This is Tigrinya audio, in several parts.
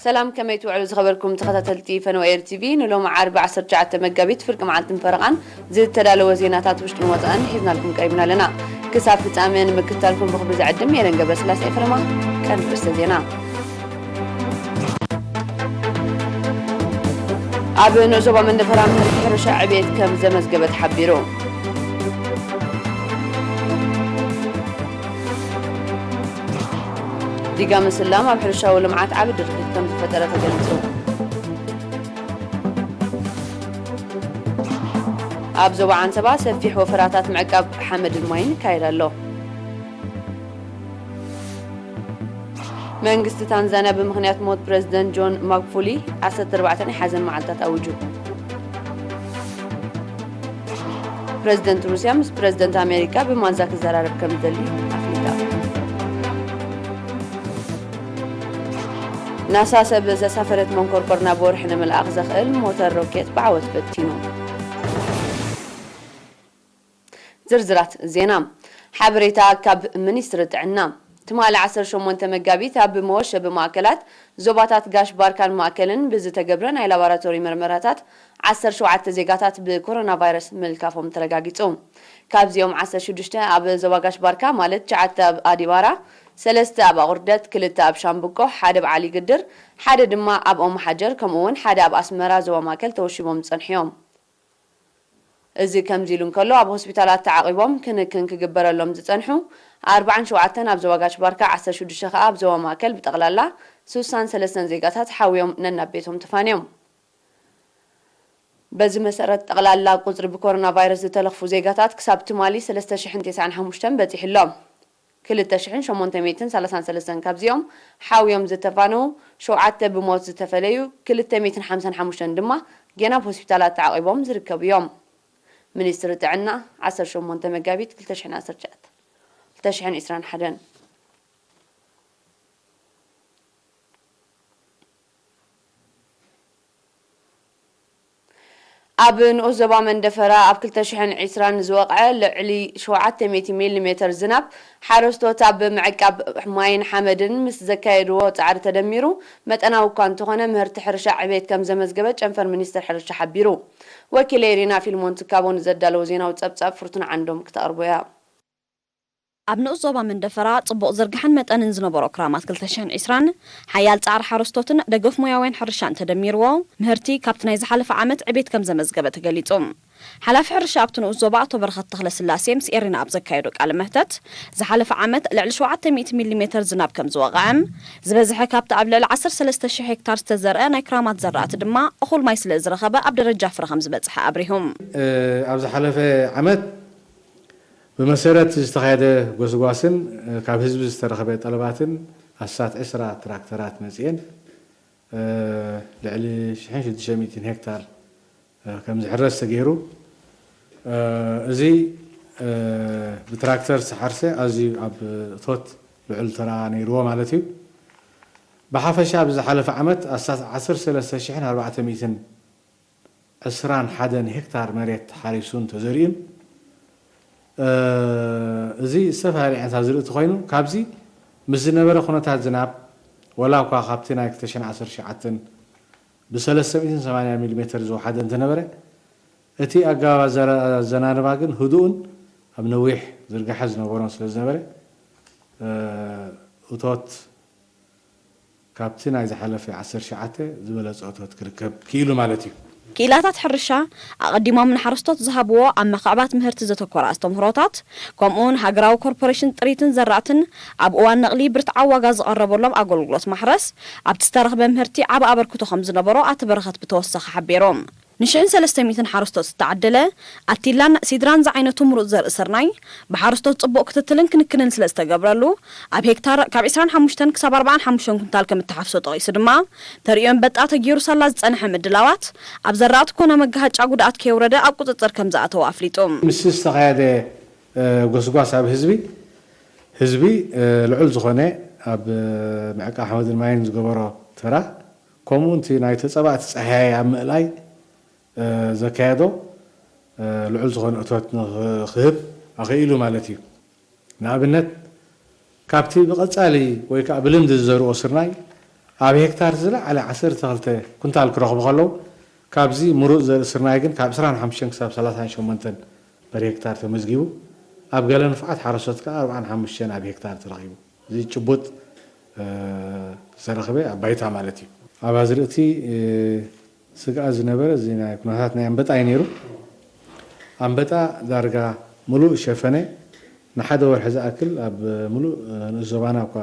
ሰላም፣ ከመይ ትውዕሉ ዝኸበርኩም ተኸታተልቲ ፈነወ ኤር ቲቪ? ንሎሚ ዓርቢ ዓሰርተ ትሽዓተ መጋቢት ፍርቂ መዓልትን ፈረቓን ዝተዳለወ ዜናታት ውሽጥን ወጻእን ሒዝናልኩም ቀሪብና ኣለና። ክሳብ ፍጻመ ንምክትታልኩም ብኽብሪ ዝዕድም ኤረን ገብረስላሴ። ፈለማ ቀንዲ ርእሰ ዜና። ኣብ ንኡስ ዞባ መንደፈራ ምህርቲ ሕርሻ ዕብየት ከም ዘመዝገበ ተሓቢሩ። ዲጋ ምስላም ኣብ ሕርሻዊ ልምዓት ዓቢ ድርኺት ከም ዝፈጠረ ተገሊጹ። ኣብ ዞባ ዓንሰባ ሰፊሕ ወፈራታት ምዕቃብ ሓመድን ማይን ይካየድ ኣሎ። መንግስቲ ታንዛንያ ብምኽንያት ሞት ፕረዚደንት ጆን ማግፉሊ ዓሰርተ ኣርባዕተ ናይ ሓዘን መዓልታት ኣዊጁ። ፕረዚደንት ሩስያ ምስ ፕረዚደንት ኣሜሪካ ብማንዛ ክዘራረብ ከም ዝደሊ ኣፍሊጣ። ናሳ ሰብ ዘሳፈረት መንኮርኮር ናብ ወርሒ ንምልኣኽ ዘኽእል ሞተር ሮኬት ብዓወት ፈቲኑ። ዝርዝራት ዜና። ሓበሬታ ካብ ሚኒስትሪ ጥዕና። ትማሊ ዓሰርተ ሸሞንተ መጋቢት ኣብ መወሸቢ ማእከላት ዞባታት ጋሽ ባርካን ማእከልን ብዝተገብረ ናይ ላቦራቶሪ መርመራታት ዓሰርተ ሸውዓተ ዜጋታት ብኮሮና ቫይረስ ምልካፎም ተረጋጊጹ። ካብዚኦም ዓሰርተ ሽዱሽተ ኣብ ዞባ ጋሽ ባርካ፣ ማለት ትሽዓተ ኣብ ኣዲባራ፣ ሰለስተ ኣብ ኣቑርደት፣ ክልተ ኣብ ሻምብቆ፣ ሓደ ኣብ ዓሊ ግድር፣ ሓደ ድማ ኣብ ኦም ሓጀር፣ ከምኡ እውን ሓደ ኣብ ኣስመራ ዞባ ማእከል ተወሺቦም ዝጸንሑ እዮም። እዚ ከምዚ ኢሉ እንከሎ፣ ኣብ ሆስፒታላት ተዓቒቦም ክንክን ክግበረሎም ዝጸንሑ ኣርባዓን ሸውዓተን፣ ኣብ ዞባ ጋሽ ባርካ ዓሰርተ ሽዱሽተ ከኣ፣ ኣብ ዞባ ማእከል ብጠቕላላ ስሳን ሰለስተን ዜጋታት ሓውዮም ነናብ ቤቶም ተፋንዮም። በዚ መሰረት፣ ጠቕላላ ቁጽሪ ብኮሮና ቫይረስ ዝተለኽፉ ዜጋታት ክሳብ ትማሊ ሰለስተ ሽሕን ተስዓን ሓሙሽተን በጺሑ ኣሎ። ክልተ ሽሕን ሸሞንተ ሚእትን ሰላሳን ሰለስተን ካብዚኦም ሓውዮም ዝተፋነዉ፣ ሸውዓተ ብሞት ዝተፈለዩ፣ ክልተ ሚእትን ሓምሳን ሓሙሽተን ድማ ገና ኣብ ሆስፒታላት ተዓቒቦም ዝርከቡ እዮም። ሚኒስትሪ ጥዕና፣ ዓሰርተ ሸሞንተ መጋቢት ክልተ ሽሕን ዓሰርተ ትሽዓተ፣ ክልተ ሽሕን ዕስራን ሓደን። ኣብ ንኡስ ዞባ መንደፈራ ኣብ ክልተ ሽሕን ዕስራን ዝወቕዐ ልዕሊ ሸውዓተ ሚእቲ ሚሊ ሜተር ዝናብ፣ ሓረስቶት ኣብ ምዕቃብ ማይን ሓመድን ምስ ዘካየድዎ ጻዕሪ ተደሚሩ፣ መጠናዊ እኳ እንተኾነ፣ ምህርቲ ሕርሻ ዕቤት ከም ዘመዝገበ ጨንፈር ሚኒስትር ሕርሻ ሓቢሩ። ወኪለይ ሪና ፊልሞን ትካቦ ንዘዳለዎ ዜናዊ ጸብጻብ ፍርቱና ዓንዶም ክተቕርቦ እያ። ኣብ ንኡስ ዞባ መንደፈራ ጽቡቕ ዝርግሐን መጠንን ዝነበሮ ክራማት ክልተ ሽሕን ዕስራን፣ ሓያል ጻዕሪ ሓረስቶትን ደገፍ ሞያውያን ሕርሻን ተደሚርዎ፣ ምህርቲ ካብቲ ናይ ዝሓለፈ ዓመት ዕቤት ከም ዘመዝገበ ተገሊጹ። ሓላፊ ሕርሻ ኣብቲ ንኡስ ዞባ ኣቶ በረኸት ተኽለስላሴ ምስ ኤሪና ኣብ ዘካየዶ ቃለ መሕተት፣ ዝሓለፈ ዓመት ልዕሊ ሸውዓተ ሚእቲ ሚሊ ሜተር ዝናብ ከም ዝወቕዐን፣ ዝበዝሐ ካብቲ ኣብ ልዕሊ ዓሰርተ ሰለስተ ሽሕ ሄክታር ዝተዘርአ ናይ ክራማት ዘራእቲ ድማ እኹል ማይ ስለ ዝረኸበ ኣብ ደረጃ ፍረ ከም ዝበጽሐ ኣብሪሁ። እ፣ ኣብ ዝሓለፈ ዓመት ብመሰረት ዝተኻየደ ጎስጓስን፣ እ፣ ካብ ህዝቢ ዝተረኸበ ጠለባትን ኣስታት ዕስራ ትራክተራት መጺኤን፣ እ፣ ልዕሊ ሽሕን ሽዱሽተ ሚእትን ሄክታር፣ እ፣ ከም ዝሕረስ ተገይሩ። እ፣ እዚ፣ እ፣ ብትራክተር ዝተሓርሰ ኣዝዩ ኣብ እቶት ልዑል ተራ ነይርዎ ማለት እዩ። ብሓፈሻ ኣብ ዝሓለፈ ዓመት ኣስታት ዓሰርተ ሰለስተ ሽሕን ኣርባዕተ ሚእትን ዕስራን ሓደን ሄክታር መሬት ተሓሪሱን ተዘሪኡን። እ፣ እዚ ዝተፈላለየ ዓይነት ኣዝርእቲ ኮይኑ፣ ካብዚ ምስ ዝነበረ ኩነታት ዝናብ፣ ወላ እኳ ካብቲ ናይ ክልተ ሽሕን ዓሰርተ ትሽዓተን ብሰለስተ ሚእትን ሰማንያን ሚሊ ሜተር ዝወሓደ እንተነበረ፣ እቲ ኣገባብ ኣዘራ-፣ ኣዘናንባ ግን ህዱእን ኣብ ነዊሕ ዝርጋሐ ዝነበሮን ስለ ዝነበረ፣ እ፣ እቶት ካብቲ ናይ ዝሓለፈ ዓሰርተ ትሽዓተ ዝበለጸ እቶት ክርከብ ክኢሉ ማለት እዩ። ክኢላታት ሕርሻ ኣቐዲሞም ንሓረስቶት ዝሃብዎ ኣብ ምኽዕባት ምህርቲ ዘተኮረ ኣስተምህሮታት፣ ከምኡውን ሃገራዊ ኮርፖሬሽን ጥሪትን ዘራእትን ኣብ እዋን ነቕሊ ብርትዓዊ ዋጋ ዝቐረበሎም ኣገልግሎት ማሕረስ፣ ኣብቲ ዝተረኽበ ምህርቲ ዓቢ ኣበርክቶ ከም ዝነበሮ ኣቶ በረኸት ብተወሳኺ ሓቢሩ። ንሽሕን ሰለስተ ሚእትን ሓረስቶት ዝተዓደለ ኣቲላን ሲድራን ዝዓይነቱ ምሩጽ ዘርኢ ስርናይ፣ ብሓረስቶት ጽቡቕ ክትትልን ክንክንን ስለ ዝተገብረሉ፣ ኣብ ሄክታር ካብ ዕስራን ሓሙሽተን ክሳብ ኣርባዓን ሓሙሽተን ኩንታል ከም እተሓፍሶ ጠቒሱ ድማ፣ ተርእዮ ኣንበጣ ተገይሩ ሳላ ዝጸንሐ ምድላዋት፣ ኣብ ዘራእቲ ኮነ መጋሃጫ ጉድኣት ከየውረደ ኣብ ቁጽጽር ከም ዝኣተወ ኣፍሊጡ። ምስ ዝተኻየደ፣ እ፣ ጎስጓስ ኣብ ህዝቢ፣ ህዝቢ፣ እ፣ ልዑል ዝኾነ ኣብ፣ እ፣ ምዕቃብ ሓመድን ማይን ዝገበሮ ተራ ከምኡ እቲ ናይ ተጸባእቲ ጸሃያይ ኣብ ምእላይ ዘካየዶ ልዑል ዝኾነ እቶት ንኽህብ ኣኽኢሉ ማለት እዩ። ንኣብነት ካብቲ ብቐጻሊ ወይ ከዓ ብልምዲ ዝዘርኦ ስርናይ ኣብ ሄክታር ዝለዓለ ዓሰርተ ክልተ ኩንታል ክረኽቡ ከለዉ፣ ካብዚ ምሩፅ ዘርኢ ስርናይ ግን ካብ ዕስራን ሓሙሽተን ክሳብ ሰላሳን ሸሞንተን ፐር ሄክታር ተመዝጊቡ፣ ኣብ ገለ ንፉዓት ሓረስቶት ከዓ ኣርባዓን ሓሙሽተን ኣብ ሄክታር ተረኺቡ። እዚ ጭቡጥ ዝተረኽበ ኣብ ባይታ ማለት እዩ። ኣብ ኣዝርእቲ ስግኣት ዝነበረ እዚ ናይ ኩነታት ናይ ኣንበጣ እዩ ነይሩ። ኣንበጣ ዳርጋ ምሉእ ሸፈነ፣ ንሓደ ወርሒ ዝኣክል ኣብ ምሉእ ንኡስ ዞባና እኳ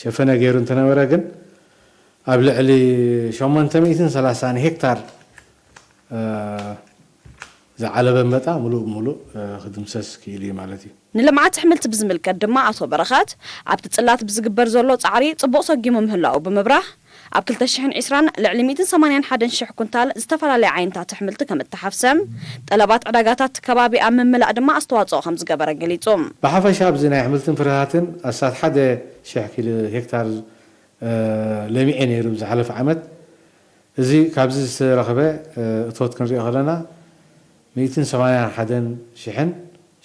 ሸፈነ ገይሩ እንተነበረ፣ ግን ኣብ ልዕሊ ሸሞንተ ሚእትን ሰላሳን ሄክታር ዝዓለበ ኣንበጣ ምሉእ ብምሉእ ክድምሰስ ክኢሉ እዩ ማለት እዩ። ንልምዓት ኣሕምልቲ ብዝምልከት ድማ ኣቶ በረኸት፣ ኣብቲ ጽላት ብዝግበር ዘሎ ጻዕሪ ጽቡቕ ሰጊሙ ምህላዉ ብምብራህ፣ ኣብ ክልተ ሽሕን ዕስራን ልዕሊ ሚእትን ሰማንያን ሓደን ሽሕ ኩንታል ዝተፈላለየ ዓይነታት ኣሕምልቲ ከም እተሓፍሰ፣ ጠለባት ዕዳጋታት እቲ ከባቢ ኣብ ምምላእ ድማ ኣስተዋጽኦ ከም ዝገበረ ገሊጹ። ብሓፈሻ ኣብዚ ናይ ኣሕምልትን ፍረታትን ኣስታት ሓደ ሽሕ ኪሎ ሄክታር ለሚዐ ነይሩ ዝሓለፈ ዓመት። እዚ ካብዚ ዝተረኽበ እቶት ክንሪኦ ከለና ሚእትን ሰማንያን ሓደን ሽሕን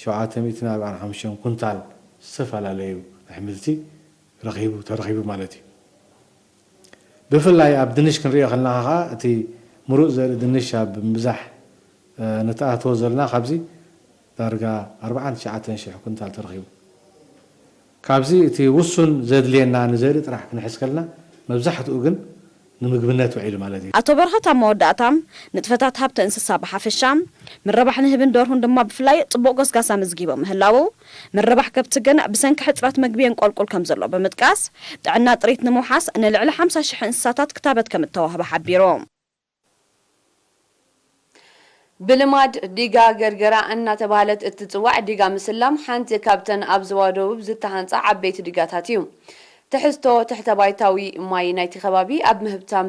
ሸውዓተ ሚእትን ኣርባዓን ሓሙሽተን ኩንታል ዝተፈላለዩ ኣሕምልቲ ረኺቡ፣ ተረኺቡ ማለት እዩ። ብፍላይ ኣብ ድንሽ ክንሪኦ ከለና ከዓ እቲ ምሩፅ ዘርኢ ድንሽ ኣብ ምብዛሕ ንተኣትዎ ዘለና ካብዚ ዳርጋ ኣርባዓን ትሽዓተን ሽሕ ኩንታል ተረኺቡ። ካብዚ እቲ ውሱን ዘድልየና ንዘርኢ ጥራሕ ክንሕዝ ከለና መብዛሕትኡ ግን ንምግብነት ውዒሉ ማለት እዩ። ኣቶ በረኸት ኣብ መወዳእታ፣ ንጥፈታት ሃብቲ እንስሳ ብሓፈሻ፣ ምርባሕ ንህብን ደርሁን ድማ ብፍላይ ጽቡቕ ገስጋስ ኣመዝጊቡ ምህላዉ፣ ምርባሕ ከብቲ ግን ብሰንኪ ሕጽረት መግቢ የንቆልቁል ከም ዘሎ ብምጥቃስ፣ ጥዕና ጥሪት ንምውሓስ ንልዕሊ ሓምሳ ሽሕ እንስሳታት ክታበት ከም እተዋህበ ሓቢሩ። ብልማድ ዲጋ ገርገራ እናተባህለት እትፅዋዕ ዲጋ ምስላም ሓንቲ ካብተን ኣብ ዞባ ደቡብ ዝተሃንፃ ዓበይቲ ዲጋታት እዩ። ትሕዝቶ ትሕተ ባይታዊ ማይ ናይቲ ከባቢ ኣብ ምህብታም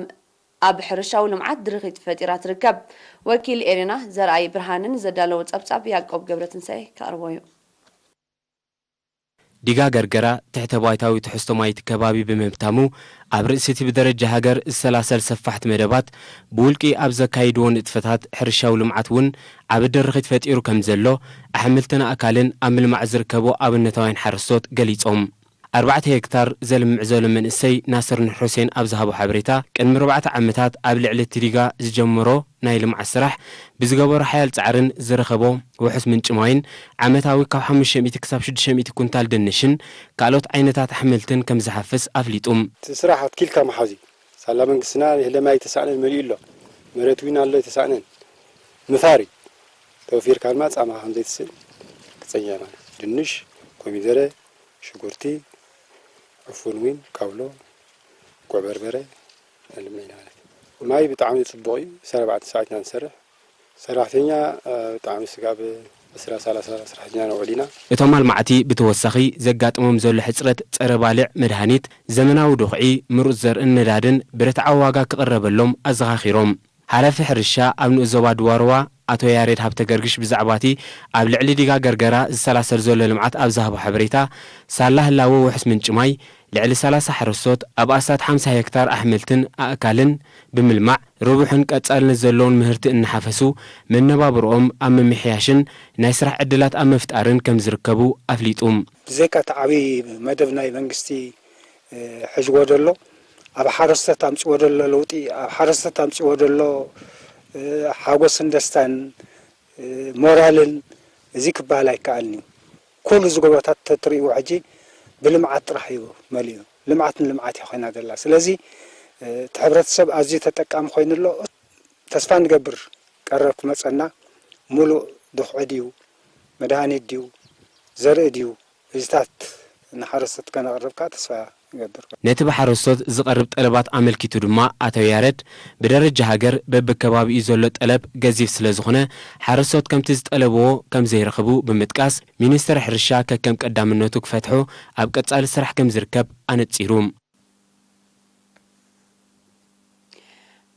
ኣብ ሕርሻዊ ልምዓት ድርኺት ፈጢራ ትርከብ። ወኪል ኤሬና ዘርኣይ ብርሃነ ንዘዳለዎ ፀብፃብ ያዕቆብ ገብረትንሳኤ ከቕርቦ እዩ። ዲጋ ገርገራ ትሕተ ባይታዊ ትሕዝቶ ማይ እቲ ከባቢ ብምህብታሙ፣ ኣብ ርእሲ እቲ ብደረጃ ሃገር ዝሰላሰል ሰፋሕቲ መደባት ብውልቂ ኣብ ዘካይድዎ ንጥፈታት ሕርሻዊ ልምዓት እውን ዓቢ ድርኺት ፈጢሩ ከም ዘሎ ኣሕምልትን ኣእካልን ኣብ ምልማዕ ዝርከቡ ኣብነታውያን ሓረስቶት ገሊጾም። ኣርባዕተ ሄክታር ዘልምዕ ዘሎ መንእሰይ ናስር ኑርሑሴን ኣብ ዝሃቦ ሓበሬታ፣ ቅድሚ ኣርባዕተ ዓመታት ኣብ ልዕሊ እቲ ዲጋ ዝጀመሮ ናይ ልምዓት ስራሕ ብዝገበሮ ሓያል ጻዕርን ዝረኸቦ ውሑስ ምንጪ ማይን ዓመታዊ ካብ ሓሙሽተ ሚእቲ ክሳብ ሽዱሽተ ሚእቲ ኩንታል ድንሽን ካልኦት ዓይነታት ኣሕምልትን ከም ዝሓፍስ ኣፍሊጡ። እቲ ስራሕ ኣትኪልካ ምሓዝ እዩ። ሳላ መንግስትና የህለ ማይ ኣይተሳእነን መሊኡ ኣሎ። መሬት እውን ኣሎ ኣይተሳእነን። ምፋር እዩ። ተወፊርካ ድማ ጻማኻ ከም ዘይትስእን ክትጸንዕ ማለት እዩ። ድንሽ፣ ኮሚደረ፣ ሽጉርቲ፣ ዕፉን እውን፣ ካውሎ፣ ጉዕ በርበረ፣ ንልምዕ ኢና ማለት እዩ። ማይ ብጣዕሚ ጽቡቕ እዩ። ዕስራን ኣርባዕተን ሰዓት ኢና ንሰርሕ። ሰራሕተኛ ብጣዕሚ ስጋብ ዕስራ ሰላሳ ሰራሕተኛ ነውዕል ኢና። እቶም ኣልማዕቲ ብተወሳኺ ዘጋጥሞም ዘሎ ሕጽረት ጸረ ባልዕ መድሃኒት፣ ዘመናዊ ዱኽዒ፣ ምሩጽ ዘርእን ነዳድን ብርትዓዊ ዋጋ ክቕረበሎም ኣዘኻኺሮም። ሓላፊ ሕርሻ ኣብ ንኡስ ዞባ ድዋርዋ ኣቶ ያሬድ ሃብተገርግሽ ብዛዕባ እቲ ኣብ ልዕሊ ዲጋ ገርገራ ዝሰላሰል ዘሎ ልምዓት ኣብ ዝሃቦ ሓበሬታ፣ ሳላ ህላወ ውሑስ ምንጪ ማይ፣ ልዕሊ ሰላሳ ሓረስቶት ኣብ ኣስታት ሓምሳ ሄክታር ኣሕምልትን ኣእካልን ብምልማዕ፣ ርቡሕን ቀጻልነት ዘለዎን ምህርቲ እናሓፈሱ፣ መነባብሮኦም ኣብ ምምሕያሽን ናይ ስራሕ ዕድላት ኣብ ምፍጣርን ከም ዝርከቡ ኣፍሊጡ። ብዘይካ እቲ ዓብዪ መደብ ናይ መንግስቲ ሕዝዎ ዘሎ፣ ኣብ ሓረስቶት ኣምፅዎ ዘሎ ለውጢ፣ ኣብ ሓረስቶት ኣምፅዎ ዘሎ ሓጎስን ደስታን ሞራልን እዚ ክበሃል ኣይከኣልን እዩ። ኩሉ እዚ ጎቦታት ተትርእይዎ ሕጂ ብልምዓት ጥራሕ እዩ መሊኡ። ልምዓት ንልምዓት እያ ኮይና ዘላ። ስለዚ እቲ ሕብረተሰብ ኣዝዩ ተጠቃሚ ኮይኑ ኣሎ። ተስፋ ንገብር ቀረብ ክመፀና ሙሉእ ዱኽዒ ድዩ መድሃኒት ድዩ ዘርኢ ድዩ እዚታት ንሓረስቶት ከነቕርብ ከዓ ተስፋ ይገብር። ነቲ ብሓረስቶት ዝቐርብ ጠለባት ኣመልኪቱ ድማ ኣቶ ያረድ፣ ብደረጃ ሃገር በብከባቢኡ ዘሎ ጠለብ ገዚፍ ስለዝኾነ፣ ሓረስቶት ከምቲ ዝጠለብዎ ከምዘይረኽቡ ብምጥቃስ፣ ሚኒስትሪ ሕርሻ ከከም ቀዳምነቱ ክፈትሖ ኣብ ቀጻሊ ስራሕ ከምዝርከብ ኣነጺሩ።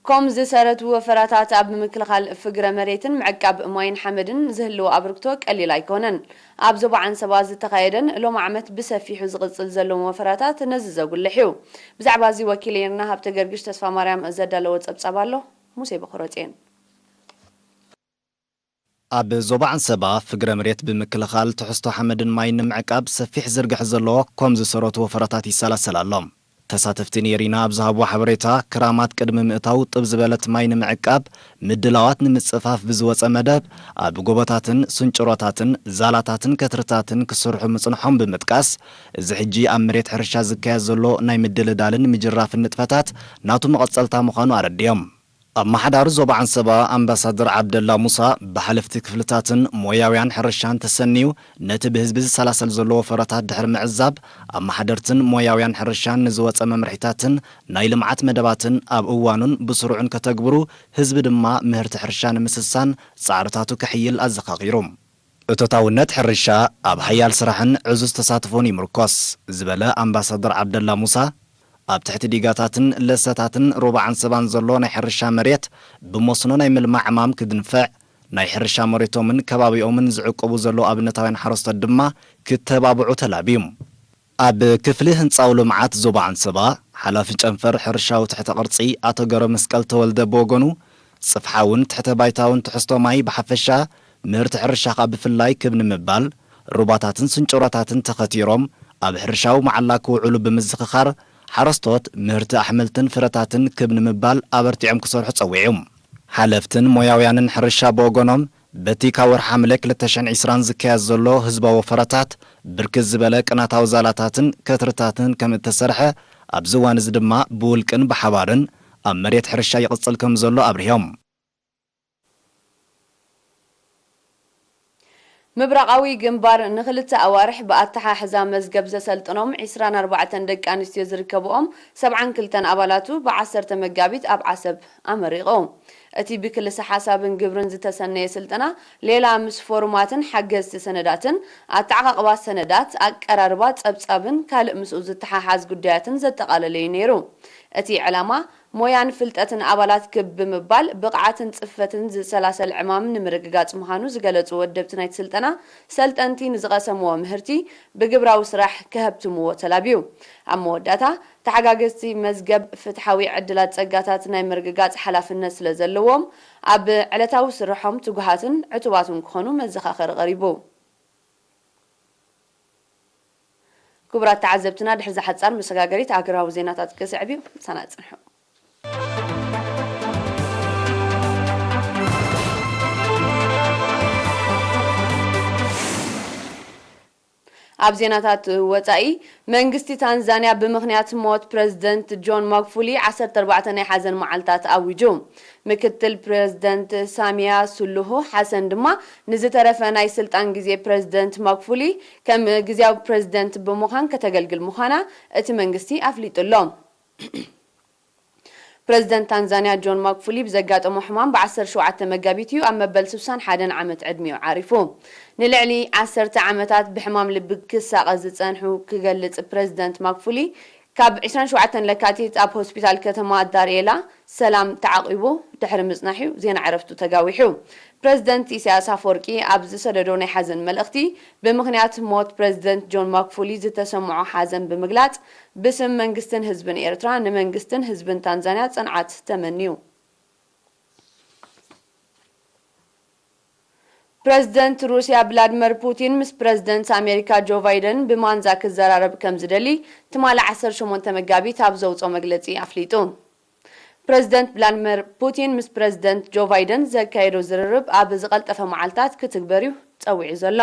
ኮም ዝሰረቱ ወፈራታት ኣብ ምክልኻል ፍግረ መሬትን ምዕቃብ ማይን ሓመድን ዝህልዎ ኣበርክቶ ቀሊል ኣይኮነን። ኣብ ዞባ ዓንሰባ ዝተኻየደን ሎም ዓመት ብሰፊሑ ዝቕጽል ዘለውን ወፈራታት ነዚ ዘጉልሕ እዩ። ብዛዕባ እዚ ወኪል ኤርና ሃብተ ገርግሽ ተስፋ ማርያም ዘዳለዎ ጸብጻብ ኣሎ። ሙሴ በኽረጽዮን። ኣብ ዞባ ዓንሰባ ፍግረ መሬት ብምክልኻል ትሕዝቶ ሓመድን ማይን ንምዕቃብ ሰፊሕ ዝርግሐ ዘለዎ ኮም ዝሰረቱ ወፈራታት ይሰላሰል ኣሎ። ተሳተፍቲ ኔሪና ኣብ ዝሃብዎ ሓበሬታ፣ ክራማት ቅድሚ ምእታው ጥብ ዝበለት ማይ ንምዕቃብ ምድላዋት ንምጽፋፍ ብዝወጸ መደብ፣ ኣብ ጎቦታትን ስንጭሮታትን ዛላታትን ከትርታትን ክስርሑ ምጽንሖም ብምጥቃስ፣ እዚ ሕጂ ኣብ መሬት ሕርሻ ዝካየድ ዘሎ ናይ ምድልዳልን ምጅራፍን ንጥፈታት ናቱ መቐጸልታ ምዃኑ ኣረዲኦም። ኣመሓዳሪ ዞባ ዓንሰባ ኣምባሳደር ዓብደላ ሙሳ፣ ብሓለፍቲ ክፍልታትን ሞያውያን ሕርሻን ተሰንዩ፣ ነቲ ብህዝቢ ዝሰላሰል ዘሎ ወፈራታት ድሕሪ ምዕዛብ፣ ኣመሓደርትን ሞያውያን ሕርሻን ንዝወጸ መምርሒታትን ናይ ልምዓት መደባትን ኣብ እዋኑን ብስሩዕን ከተግብሩ፣ ህዝቢ ድማ ምህርቲ ሕርሻ ንምስሳን ጻዕርታቱ ከሕይል ኣዘኻኺሩ። እቶታውነት ሕርሻ ኣብ ሓያል ስራሕን ዕዙዝ ተሳትፎን ይምርኮስ ዝበለ ኣምባሳደር ዓብደላ ሙሳ፣ ኣብ ትሕቲ ዲጋታትን ለሰታትን ሩባ ዓንሰባን ዘሎ ናይ ሕርሻ መሬት ብመስኖ ናይ ምልማዕ ዕማም ክድንፍዕ፣ ናይ ሕርሻ መሬቶምን ከባቢኦምን ዝዕቅቡ ዘለዉ ኣብነታውያን ሓረስቶት ድማ ክተባብዑ ተላብዩ። ኣብ ክፍሊ ህንጻዊ ልምዓት ዞባ ዓንሰባ፣ ሓላፊ ጨንፈር ሕርሻዊ ትሕተ ቅርጺ ኣቶ ገብረመስቀል ተወልደ ብወገኑ፣ ጽፍሓውን ትሕተ ባይታውን ትሕዝቶ ማይ ብሓፈሻ፣ ምህርቲ ሕርሻ ከኣ ብፍላይ ክብ ንምባል፣ ሩባታትን ስንጭሮታትን ተኸቲሮም፣ ኣብ ሕርሻዊ መዓላ ክውዕሉ ብምዝኽኻር፣ ሓረስቶት ምህርቲ ኣሕምልትን ፍረታትን ክብ ንምባል ኣበርቲዖም ክሰርሑ ጸዊዑ። ሓለፍትን ሞያውያንን ሕርሻ ብወገኖም፣ በቲ ካብ ወርሒ ሓምለ ክልተ ሽሕን ዕስራን ዝካየድ ዘሎ ህዝባዊ ወፈራታት፣ ብርክት ዝበለ ቅናታዊ ዛላታትን ከትርታትን ከም እተሰርሐ፣ ኣብዚ እዋን እዚ ድማ ብውልቅን ብሓባርን ኣብ መሬት ሕርሻ ይቕጽል ከም ዘሎ ኣብሪሆም። ምብራቓዊ ግንባር ንኽልተ ኣዋርሕ ብኣተሓሕዛ መዝገብ ዘሰልጥኖም ዕስራን ኣርባዕተን ደቂ ኣንስትዮ ዝርከብኦም ሰብዓን ክልተን ኣባላቱ ብዓሰርተ መጋቢት ኣብ ዓሰብ ኣመሪቑ። እቲ ብክልሰ ሓሳብን ግብርን ዝተሰነየ ስልጠና፣ ሌላ ምስ ፎርማትን ሓገዝቲ ሰነዳትን፣ ኣተዓቓቕባ ሰነዳት፣ ኣቀራርባ ጸብጻብን ካልእ ምስኡ ዝተሓሓዝ ጉዳያትን ዘጠቓለለ እዩ ነይሩ። እቲ ዕላማ፣ ሞያን ፍልጠትን ኣባላት ክብ ብምባል፣ ብቕዓትን ጽፈትን ዝሰላሰል ዕማም ንምርግጋጽ ምዃኑ ዝገለጹ ወደብቲ ናይቲ ስልጠና፣ ሰልጠንቲ ንዝቐሰምዎ ምህርቲ ብግብራዊ ስራሕ ከሀብትምዎ ተላብዩ። ኣብ መወዳእታ፣ ተሓጋገዝቲ መዝገብ ፍትሓዊ ዕድላት ጸጋታት ናይ ምርግጋጽ ሓላፍነት ስለ ዘለዎም፣ ኣብ ዕለታዊ ስርሖም ትጉሃትን ዕቱባትን ክኾኑ መዘኻኸሪ ቀሪቡ። ክቡራት ተዓዘብትና፣ ድሕሪ እዛ ሓጻር መሰጋገሪት፣ ሃገራዊ ዜናታት ክስዕብ እዩ። ምሳና ጽንሑ። ኣብ ዜናታት ወጻኢ፣ መንግስቲ ታንዛንያ ብምኽንያት ሞት ፕረዚደንት ጆን ማግፉሊ ዓሰርተ ኣርባዕተ ናይ ሓዘን መዓልታት ኣዊጁ። ምክትል ፕረዚደንት ሳሚያ ሱሉሁ ሓሰን ድማ፣ ንዝተረፈ ናይ ስልጣን ግዜ ፕረዚደንት ማግፉሊ ከም ግዝያዊ ፕረዚደንት ብምዃን ከተገልግል ምዃና እቲ መንግስቲ ኣፍሊጡ ኣሎ። ፕረዚደንት ታንዛንያ ጆን ማግፉሊ ብዘጋጠሞ ሕማም ብ ዓሰርተ ሸውዓተ መጋቢት እዩ ኣብ መበል ስሳን ሓደን ዓመት ዕድሚኡ ዓሪፉ። ንልዕሊ ዓሰርተ ዓመታት ብሕማም ልቢ ክሳቐ ዝጸንሑ ክገልጽ ፕረዚደንት ማግፉሊ፣ ካብ ዕስራን ሸውዓተን ለካቲት ኣብ ሆስፒታል ከተማ ዳርኤላ ሰላም ተዓቂቡ ድሕሪ ምጽናሕ እዩ ዜና ዕረፍቱ ተጋዊሑ። ፕረዚደንት ኢሳያስ ኣፈወርቂ ኣብ ዝሰደዶ ናይ ሓዘን መልእኽቲ፣ ብምኽንያት ሞት ፕረዚደንት ጆን ማግፉሊ ዝተሰምዖ ሓዘን ብምግላጽ፣ ብስም መንግስትን ህዝብን ኤርትራ፣ ንመንግስትን ህዝብን ታንዛንያ ጽንዓት ተመንዩ። ፕረዚደንት ሩስያ ቭላድመር ፑቲን ምስ ፕረዚደንት ኣሜሪካ ጆ ባይደን ብማንዛ ክዘራረብ ከም ዝደሊ ትማሊ ዓሰርተ ሸሞንተ መጋቢት ኣብ ዘውጽኦ መግለጺ ኣፍሊጡ። ፕረዚደንት ቭላድመር ፑቲን ምስ ፕረዚደንት ጆ ባይደን ዘካየዶ ዝርርብ ኣብ ዝቐልጠፈ መዓልታት ክትግበር እዩ ጸዊዑ ዘሎ።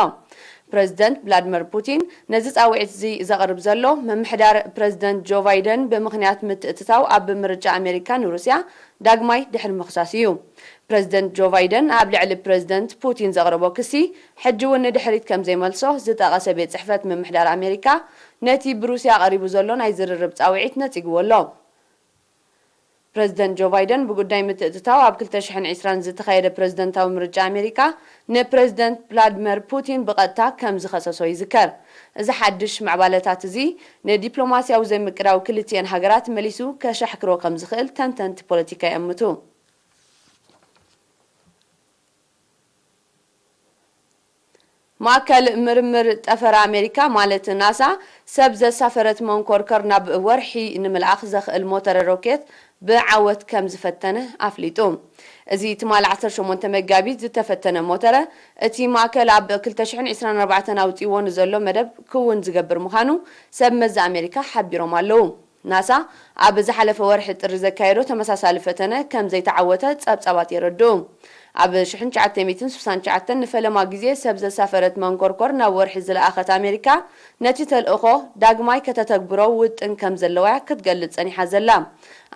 ፕረዚደንት ቭላድመር ፑቲን ነዚ ጻውዒት እዚ ዘቕርብ ዘሎ፣ ምምሕዳር ፕረዚደንት ጆ ባይደን ብምኽንያት ምትእትታው ኣብ ምርጫ ኣሜሪካ ንሩስያ ዳግማይ ድሕሪ ምኽሳስ እዩ። ፕረዚደንት ጆ ባይደን ኣብ ልዕሊ ፕረዚደንት ፑቲን ዘቕረቦ ክሲ፣ ሕጂ እውን ንድሕሪት ከም ዘይመልሶ ዝጠቐሰ ቤት ጽሕፈት ምምሕዳር ኣሜሪካ፣ ነቲ ብሩስያ ቀሪቡ ዘሎ ናይ ዝርርብ ጻውዒት ነጺግዎ ኣሎ። ፕረዚደንት ጆ ባይደን ብጉዳይ ምትእትታው ኣብ ክልተ ሽሕን ዕስራን ዝተኻየደ ፕረዚደንታዊ ምርጫ ኣሜሪካ ንፕረዚደንት ቭላድመር ፑቲን ብቐጥታ ከም ዝኸሰሶ ይዝከር። እዚ ሓድሽ ምዕባለታት እዚ ንዲፕሎማስያዊ ዘይምቅዳው ክልቲኤን ሃገራት መሊሱ ከሻሕክሮ ከም ዝኽእል ተንተንቲ ፖለቲካ ይእምቱ። ማእከል ምርምር ጠፈር ኣሜሪካ ማለት ናሳ ሰብ ዘሳፈረት መንኮርከር ናብ ወርሒ ንምልኣኽ ዘኽእል ሞተረ ሮኬት ብዓወት ከም ዝፈተነ ኣፍሊጡ። እዚ ትማሊ ዓሰርተ ሸሞንተ መጋቢት ዝተፈተነ ሞተረ፣ እቲ ማእከል ኣብ ክልተ ሽሕን ዕስራን ኣርባዕተን ኣውጺእዎ ንዘሎ መደብ ክውን ዝገብር ምዃኑ ሰብ መዚ ኣሜሪካ ሓቢሮም ኣለዉ። ናሳ ኣብ ዝሓለፈ ወርሒ ጥሪ ዘካየዶ ተመሳሳሊ ፈተነ ከም ዘይተዓወተ ጸብጻባት የረድኡ። ኣብ ሽሕን ትሽዓተ ሚእትን ስሳን ትሽዓተን ንፈለማ ግዜ ሰብ ዘሳፈረት መንኮርኮር ናብ ወርሒ ዝለኣኸት ኣሜሪካ፣ ነቲ ተልእኾ ዳግማይ ከተተግብሮ ውጥን ከም ዘለዋ ክትገልጽ ጸኒሓ ዘላ።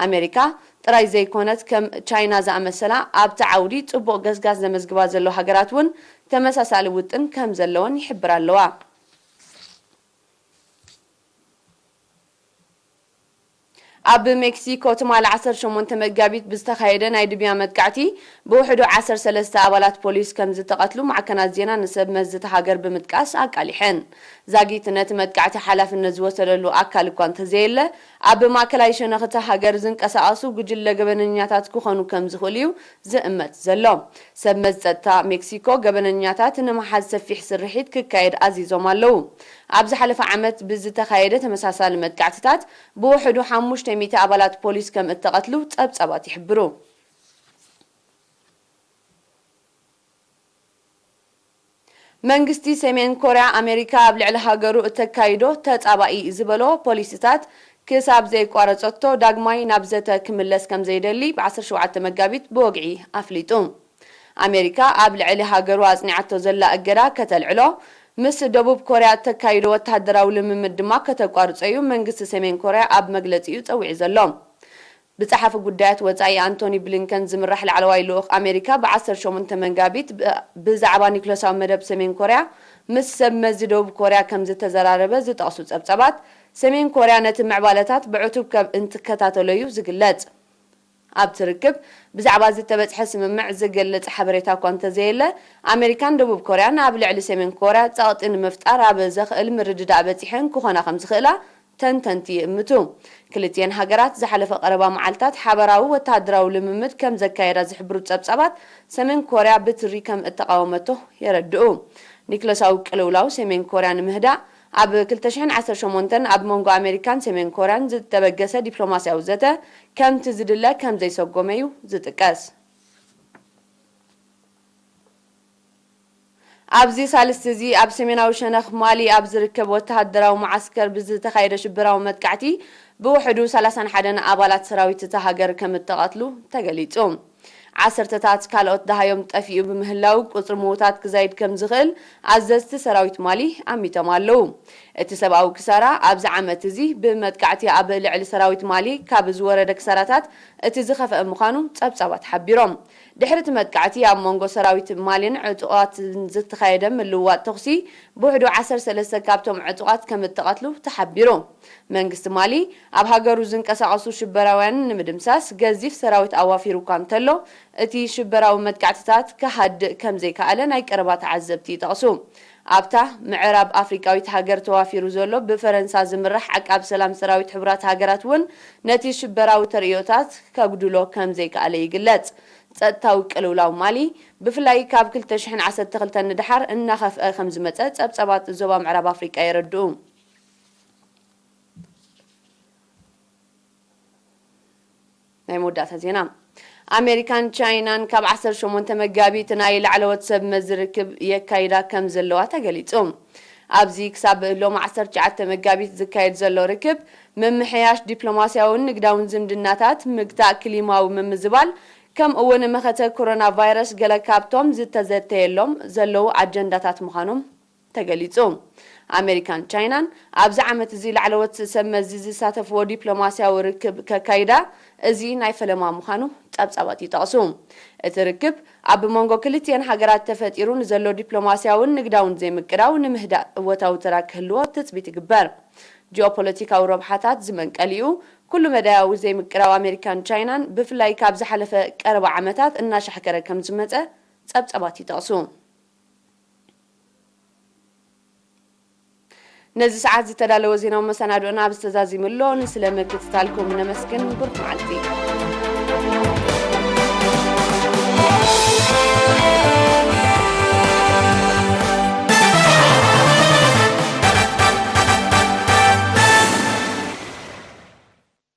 ኣሜሪካ ጥራይ ዘይኮነት፣ ከም ቻይና ዝኣመሰላ ኣብቲ ዓውዲ ጽቡቕ ገስጋስ ዘመዝግባ ዘሎ ሃገራት እውን ተመሳሳሊ ውጥን ከም ዘለወን ይሕብራ ኣለዋ። ኣብ ሜክሲኮ ትማሊ ዓሰርተ ሸሞንተ መጋቢት ብዝተኻየደ ናይ ድብያ መጥቃዕቲ ብውሕዱ ዓሰርተ ሰለስተ ኣባላት ፖሊስ ከም ዝተቐትሉ ማዕከናት ዜና ንሰብ መዚ እታ ሃገር ብምጥቃስ ኣቃሊሐን። ዛጊት ነቲ መጥቃዕቲ ሓላፍነት ዝወሰደሉ ኣካል እኳ እንተዘየለ፣ ኣብ ማእከላይ ሸነኽ እታ ሃገር ዝንቀሳቐሱ ጉጅለ ገበነኛታት ክኾኑ ከም ዝኽእሉ እዩ ዝእመት ዘሎ። ሰብ መዚ ጸጥታ ሜክሲኮ ገበነኛታት ንምሓዝ ሰፊሕ ስርሒት ክካየድ ኣዚዞም ኣለዉ። ኣብ ዝሓለፈ ዓመት ብዝተኻየደ ተመሳሳሊ መጥቃዕትታት ብውሕዱ ሓሙሽተ ሚእቲ ኣባላት ፖሊስ ከም እተቐትሉ ጸብጻባት ይሕብሩ። መንግስቲ ሰሜን ኮርያ ኣሜሪካ ኣብ ልዕሊ ሃገሩ እተካይዶ ተጻባኢ ዝበሎ ፖሊሲታት ክሳብ ዘየቋረጸቶ ዳግማይ ናብ ዘተ ክምለስ ከም ዘይደሊ ብ ዓሰርተ ሸውዓተ መጋቢት ብወግዒ ኣፍሊጡ። ኣሜሪካ ኣብ ልዕሊ ሃገሩ ኣጽኒዓቶ ዘላ እገዳ ከተልዕሎ፣ ምስ ደቡብ ኮርያ እተካይዶ ወተሃደራዊ ልምምድ ድማ ከተቋርጾ እዩ መንግስቲ ሰሜን ኮርያ ኣብ መግለጺኡ ጸዊዑ ዘሎ። ብጸሓፊ ጉዳያት ወጻኢ ኣንቶኒ ብሊንከን ዝምራሕ ላዕለዋይ ልኡኽ ኣሜሪካ ብ ዓሰርተ ሸሞንተ መጋቢት ብ-፣ ብዛዕባ ኒክለሳዊ መደብ ሰሜን ኮርያ ምስ ሰብ መዚ ደቡብ ኮርያ ከም ዝተዘራረበ ዝጠቕሱ ጸብጻባት፣ ሰሜን ኮርያ ነቲ ምዕባለታት ብዕቱብ ከም እንትከታተሎ እዩ ዝግለጽ። ኣብቲ ርክብ ብዛዕባ ዝተበጽሐ ስምምዕ ዝገልጽ ሓበሬታ እኳ እንተዘየለ፣ ኣሜሪካን ደቡብ ኮርያን ኣብ ልዕሊ ሰሜን ኮርያ ጸቕጢ ንምፍጣር ኣብ ዘኽእል ምርድዳእ በጺሐን ክኾና ከም ዝኽእላ ተንተንቲ ይእምቱ። ክልቲኤን ሃገራት ዝሓለፈ ቀረባ መዓልታት ሓበራዊ ወተሃደራዊ ልምምድ ከም ዘካየዳ ዝሕብሩ ጸብጻባት፣ ሰሜን ኮርያ ብትሪ ከም እተቓወመቶ የረድኡ። ኒክለሳዊ ቅልውላው ሰሜን ኮርያ ንምህዳእ፣ ኣብ ክልተ ሽሕን ዓሰርተ ሸሞንተን ኣብ መንጎ ኣሜሪካን ሰሜን ኮርያን ዝተበገሰ ዲፕሎማስያዊ ዘተ ከምቲ ዝድለ ከም ዘይሰጎመ እዩ ዝጥቀስ። ኣብዚ ሳልስቲ እዚ ኣብ ሰሜናዊ ሸነኽ ማሊ ኣብ ዝርከብ ወተሃደራዊ መዓስከር ብዝተኻየደ ሽበራዊ መጥቃዕቲ ብውሕዱ ሰላሳን ሓደን ኣባላት ሰራዊት እታ ሃገር ከም እተቐትሉ ተገሊጹ። ዓሰርተታት ካልኦት ደሃዮም ጠፊኡ ብምህላው፣ ቁጽሪ ምዉታት ክዛይድ ከም ዝኽእል ኣዘዝቲ ሰራዊት ማሊ ኣሚቶም ኣለዉ። እቲ ሰብኣዊ ክሳራ ኣብዚ ዓመት እዚ ብመጥቃዕቲ ኣብ ልዕሊ ሰራዊት ማሊ ካብ ዝወረደ ክሳራታት እቲ ዝኸፍአ ምዃኑ ጸብጻባት ሓቢሮም። ድሕሪ እቲ መጥቃዕቲ ኣብ መንጎ ሰራዊት ማሊን ዕጡቓትን ዝተኻየደ ምልውዋጥ ተኹሲ ብውሕዱ ዓሰርተ ሰለስተ ካብቶም ዕጡቓት ከም እተቐትሉ ተሓቢሩ። መንግስቲ ማሊ ኣብ ሃገሩ ዝንቀሳቐሱ ሽበራውያን ንምድምሳስ ገዚፍ ሰራዊት ኣዋፊሩ እኳ እንተሎ፣ እቲ ሽበራዊ መጥቃዕትታት ክሃድእ ከም ዘይከኣለ ናይ ቀረባ ተዓዘብቲ ይጠቕሱ። ኣብታ ምዕራብ ኣፍሪቃዊት ሃገር ተዋፊሩ ዘሎ ብፈረንሳ ዝምራሕ ዓቃብ ሰላም ሰራዊት ሕቡራት ሃገራት እውን ነቲ ሽበራዊ ተርእዮታት ከጉድሎ ከም ዘይከኣለ ይግለጽ። ጸጥታዊ ቅልውላው ማሊ ብፍላይ ካብ ክልተ ሽሕን ዓሰርተ ክልተን ንደሓር እናኸፍአ ከም ዝመጸ ጸብጻባት ዞባ ምዕራብ ኣፍሪቃ የረድኡ። ናይ መወዳእታ ዜና። ኣሜሪካን ቻይናን ካብ ዓሰርተ ሸሞንተ መጋቢት ናይ ላዕለዎት ሰብ መዚ ርክብ የካይዳ ከም ዘለዋ ተገሊጹ። ኣብዚ ክሳብ ሎሚ ዓሰርተ ትሽዓተ መጋቢት ዝካየድ ዘሎ ርክብ፣ ምምሕያሽ ዲፕሎማስያውን ንግዳውን ዝምድናታት፣ ምግታእ ክሊማዊ ምምዝባል፣ ከምኡ እውን መኸተ ኮሮና ቫይረስ ገለ ካብቶም ዝተዘተየሎም ዘለዉ ኣጀንዳታት ምዃኖም ተገሊጹ። ኣሜሪካን ቻይናን ኣብዚ ዓመት እዚ ላዕለዎት ሰብ መዚ ዝሳተፍዎ ዲፕሎማስያዊ ርክብ ከካይዳ፣ እዚ ናይ ፈለማ ምዃኑ ጸብጻባት ይጠቕሱ። እቲ ርክብ ኣብ መንጎ ክልቲኤን ሃገራት ተፈጢሩ ንዘሎ ዲፕሎማስያውን ንግዳውን ዘይምቅዳው ንምህዳእ እወታዊ ተራ ክህልዎ ትጽቢት ይግበር። ጂኦፖለቲካዊ ረብሓታት ዝመንቀሊኡ ኩሉ መዳያዊ ዘይምቅራብ ኣሜሪካን ቻይናን ብፍላይ ካብ ዝሓለፈ ቀረባ ዓመታት እናሻሕከረ ከም ዝመጸ ጸብጸባት ይጠቕሱ። ነዚ ሰዓት ዝተዳለወ ዜናዊ መሰናድኦና ኣብዚ ተዛዚሙ ኣሎ። ንስለ ምክትታልኩም ነመስግን። ብሩኽ መዓልቲ።